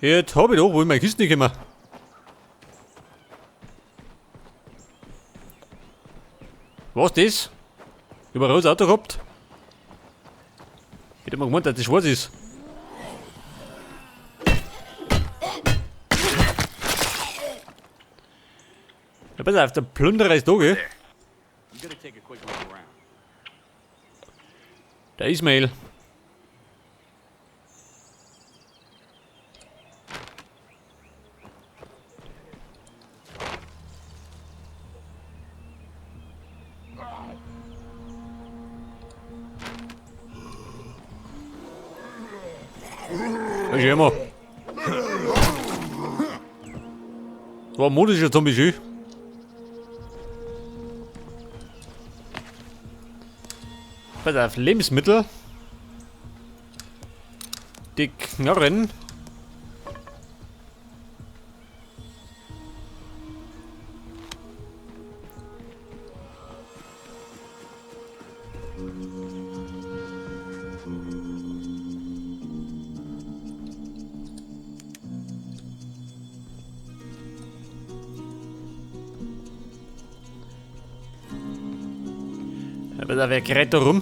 Jetzt hab ich da, wo ich meine Kisten nicht gekommen. Was das? Ich hab ein rotes Auto gehabt. Ich hätte mal gemeint, dass das schwarz ist. Ja, pass auf, der Plünderer ist da, gell? Der Ismail. Da ist immer. War ein modischer Zombie, schön. Pass auf, Lebensmittel. Die Knarren. Aber da wer gerät da rum?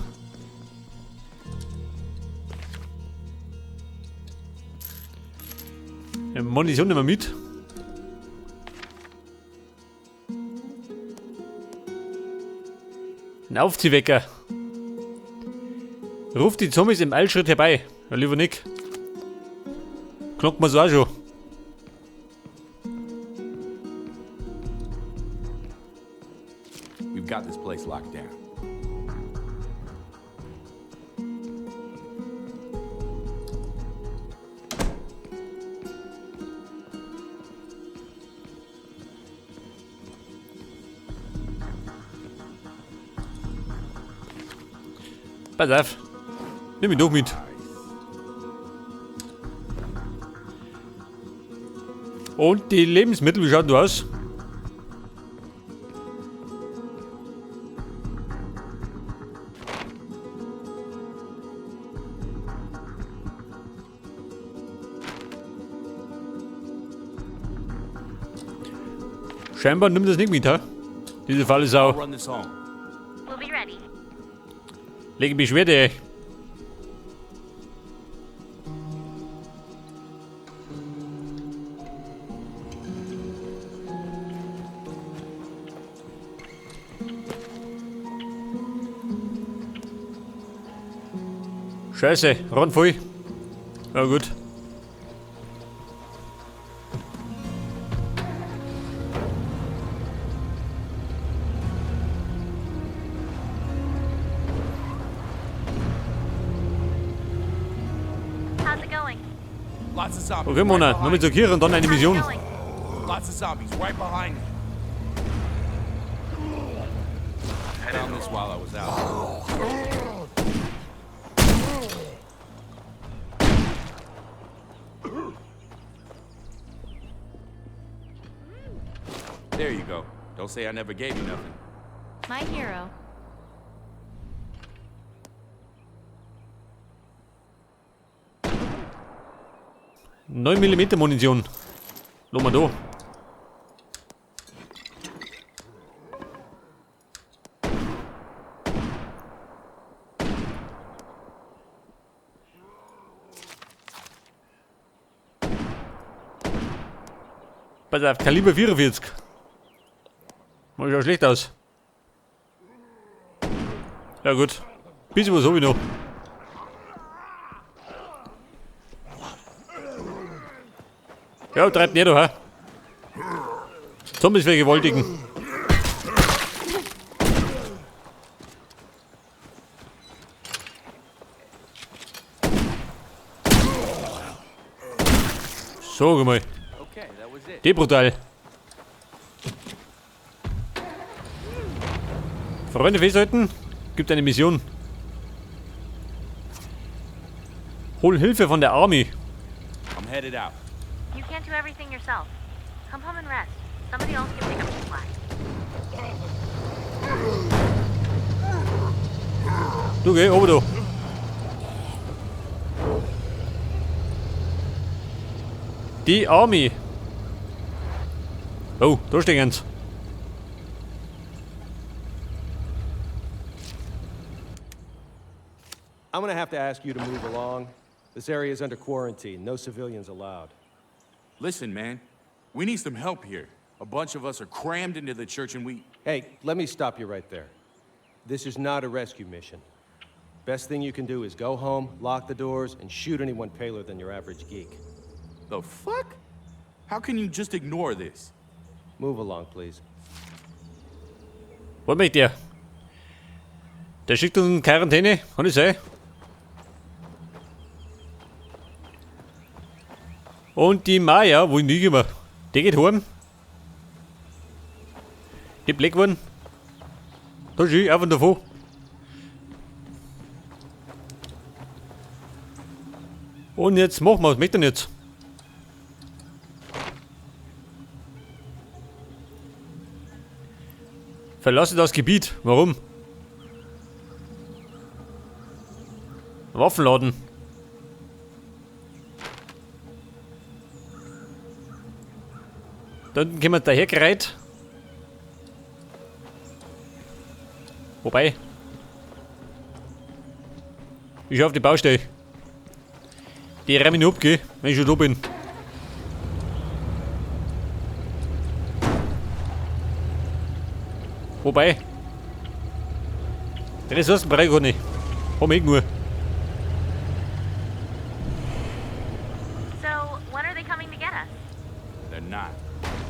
Ja, Munition nehmen wir mit. Ein Aufziehwecker. Ruft die Zombies im Eilschritt herbei. Ja, lieber Nick. Knockt man so auch schon. We've got this place locked down. Pass auf. Nimm mich doch mit. Und die Lebensmittel, wie schaut du aus? Scheinbar nimmt das nicht mit, hä? Diese Falle ist auch. I'll run this home. We'll be ready. Lege Beschwerde. Scheiße, ran voll. Na gut. How's it going? Lots of zombies. Okay, Mona, right noch mit zur behind Kirche und dann eine How's it Mission. going? you. Lots of zombies right behind you. Found this while I was out. There you go. Don't say I never gave you nothing. My hero. Neun Millimeter Munition. Lass mal da. Pass auf, Kaliber 44. Schaut ja schlecht aus. Ja gut. Bisschen was hab ich noch. Ja, treibt nicht, hä? Zombies vergewaltigen. So, guck mal. Okay, that was it. Die brutal. Freunde festhalten, gibt eine Mission. Hol Hilfe von der Army. I'm headed out. You can't do everything yourself. Come home and rest. Somebody else can pick up the slack. Du geh, oben da. Die Army. Oh, da stehen sie. I'm gonna have to ask you to move along. This area is under quarantine. No civilians allowed. Listen, man, we need some help here. A bunch of us are crammed into the church and we. Hey, let me stop you right there. This is not a rescue mission. Best thing you can do is go home, lock the doors, and shoot anyone paler than your average geek. The fuck? How can you just ignore this? Move along, please. Was möchte der? Der schickt uns in Quarantäne, kann das sein? Und die Maya, wo ich immer. Die geht heim. Die Black One. Da ist sie, auf und davon. Und jetzt machen wir, was möchte er denn jetzt? Verlasse das Gebiet. Warum? Waffenladen. Da unten können wir dahergereiht. Wobei. Ich schau auf die Baustelle. Die räume ich nicht ab, gell, wenn ich schon da bin. Wobei. Ressourcen brauche ich gar nicht. Hab ich nur. So, when are they coming to get us? They're not.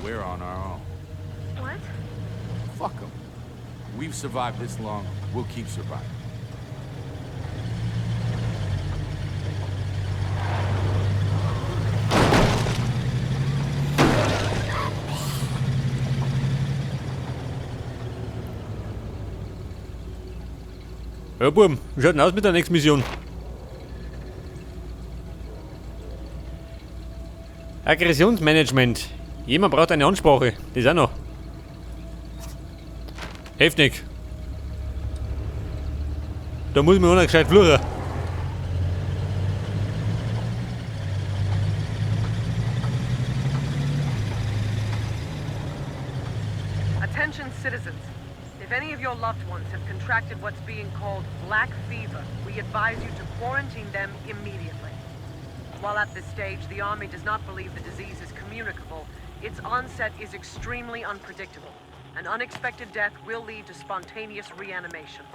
We're on our own. What? Fuck them. We've survived this long, we'll keep surviving. Ja, Buben, wie schaut denn aus mit der nächsten Mission? Aggressionsmanagement. Jemand braucht eine Ansprache. Das auch noch. Heftig. Da muss man auch noch gescheit fluchen. Attention citizens. If any of your loved ones have contracted what's being called black fever, we advise you to quarantine them immediately. While at this stage the army does not believe the disease is communicable, its onset is extremely unpredictable. An unexpected death will lead to spontaneous reanimation.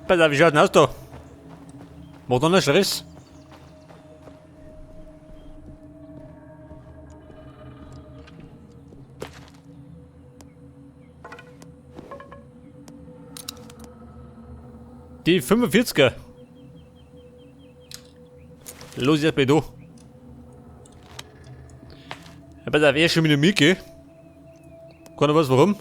Pass auf, wie schaut denn aus da? Macht noch Stress? Die 45er. Los, jetzt bei da. Ja, pass auf, er ist schon mit dem Mickey. Keiner weiß warum.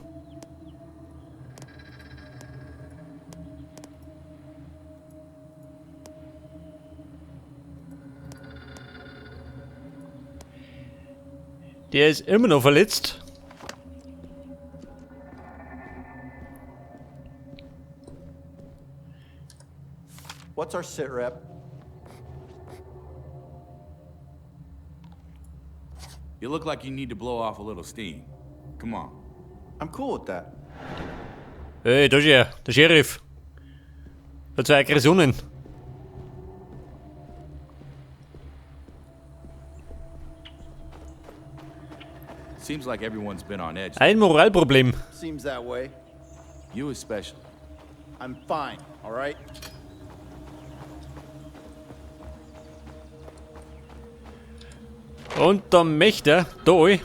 Der ist immer noch verletzt. What's our sit rep? You look like you need to blow off a little steam. Come on. I'm cool with that. Hey, da ist er, der Sheriff. Hat zwei Aggressionen. Seems like everyone's been on edge. Ein Moralproblem. Seems that way. You especially. I'm fine, all right? Und dann möchte er da all.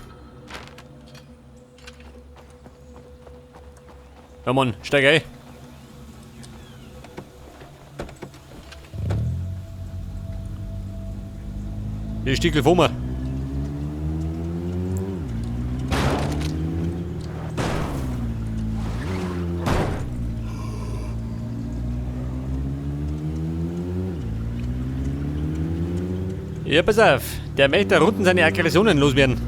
Ja Mann, steig ein. Hier ist Stickel vor mir. Ja, pass auf. Der möchte da unten seine Aggressionen loswerden.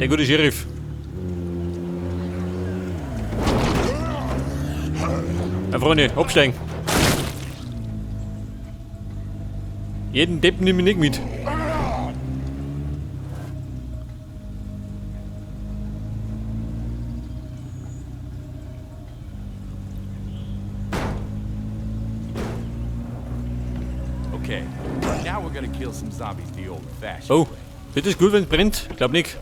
Der gute Sheriff. Na Freunde, absteigen. Jeden Deppen nehme ich nicht mit. Okay, now we're gonna kill some zombies the old-fashioned Oh, way. wird es gut, wenn es brennt? Ich glaub nicht.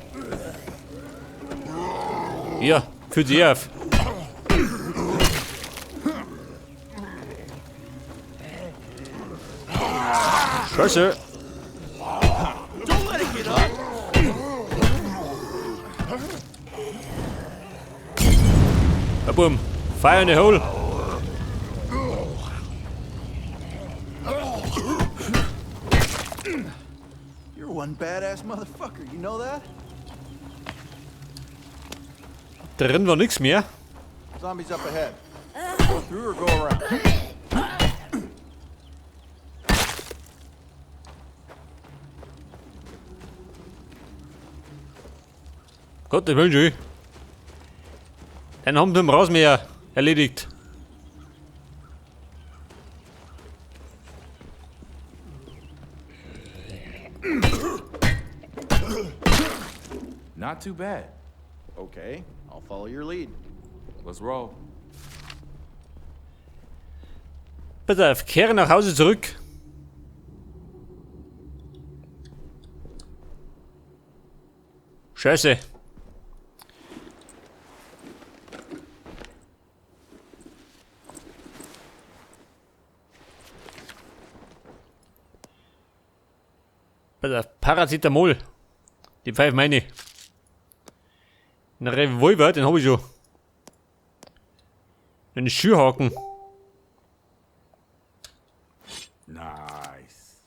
Hier, führt sie auf. Scheiße. Ja, boom. Fire in the hole. You're one badass motherfucker, you know that? Drin war nix mehr. Zombies up ahead. Go through or go around? Gott, das will schon. Dann haben wir den Rausmäher erledigt. Not too bad. Okay, I'll follow your lead. Let's roll. Pass auf, kehre nach Hause zurück. Scheiße. Pass auf, Paracetamol. Die Pfeife meine. Ein Revolver, den hab ich schon. Einen Schürhaken. Nice.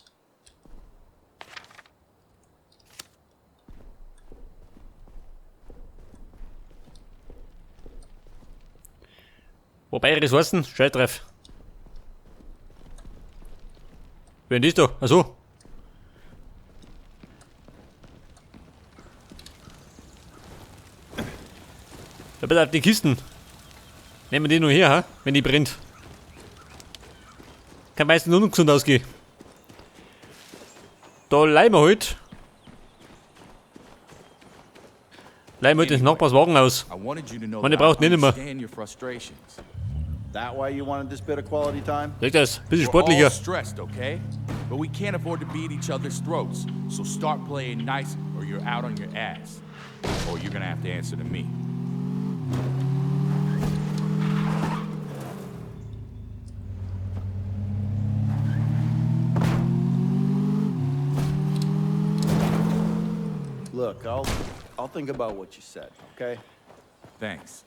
Wobei Ressourcen, scheiß drauf. Wer denn das da? Achso. Da bitte auf die Kisten. Nehmen wir die nur her, ha? Wenn die brennt. Kann meistens nur ungesund ausgehen. Da leihen wir halt. Leihen wir halt den Nachbarswagen aus. I wanted you to know Man, that der braucht I nicht mehr. understand your frustrations. That why you wanted this bit of quality time? Sag das, bisschen We're all sportlicher. stressed, okay? But we can't afford to be at each other's throats. So start playing nice or you're out on your ass. Or you're gonna have to answer to me. Look, I'll think about what you said, okay? Thanks.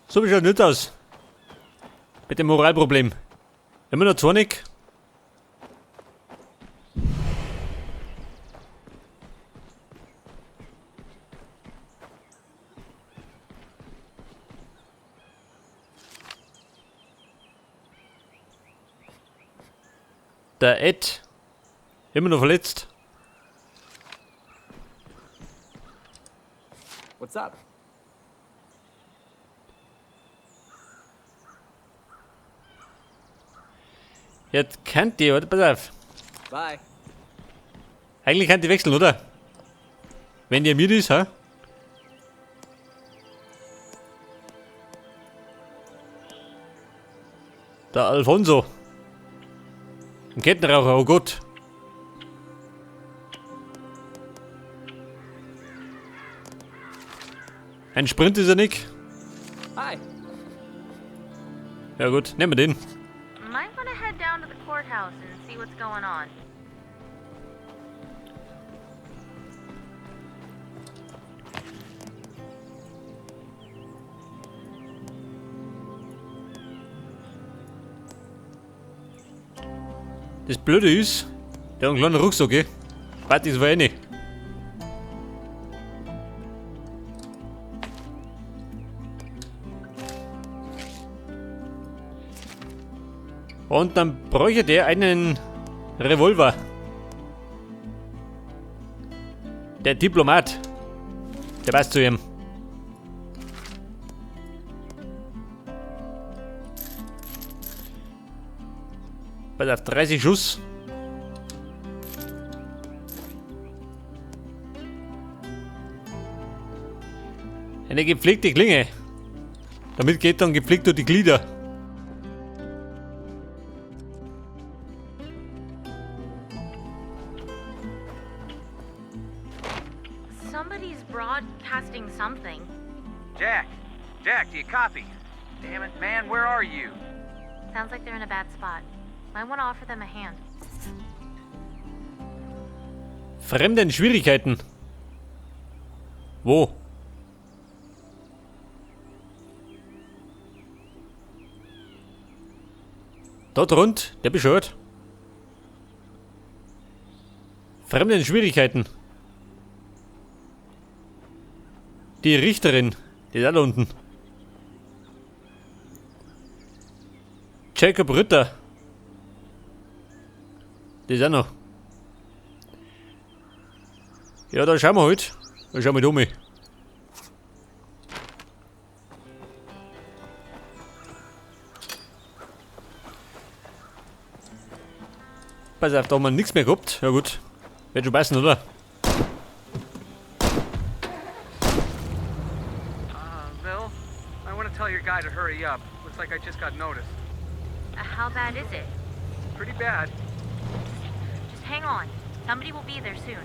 So schaut nicht aus. Mit dem Moralproblem. Immer noch zornig. Der Ed. Immer noch verletzt. What's up? Jetzt kennt die, warte, pass auf. Bye. Eigentlich kann die wechseln, oder? Wenn die mit ist, hä? Der Alfonso. Ein Kettenraucher, oh Gott. Ein Sprint ist er nicht. Hi. Ja gut, nehmen wir den. Might want to head down to the courthouse and see what's going on. Das Blöde ist, der hat einen kleinen Rucksack, gell? Warte, das war eh nicht. Und dann bräuchte der einen Revolver. Der Diplomat. Der passt zu ihm. Pass auf, 30 Schuss. Eine gepflegte Klinge. Damit geht dann gepflegt durch die Glieder. Somebody's broadcasting something. Jack! Jack, do you copy? Damn it, man, where are you? Sounds like they're in a bad spot. Might want to offer them a hand. Fremde in Schwierigkeiten. Wo? Dort rund, der bescheuert. Fremde in Schwierigkeiten. Die Richterin, die ist da unten. Jacob Ritter. Die ist auch noch. Ja, da schauen wir halt. Da schauen wir um. Pass auf, da haben wir nichts mehr gehabt. Ja gut. Wird schon passen, oder? Lil, I want to tell your guy to hurry up. Looks like I just got noticed. How bad is it? Pretty bad. Just hang on. Somebody will be there soon.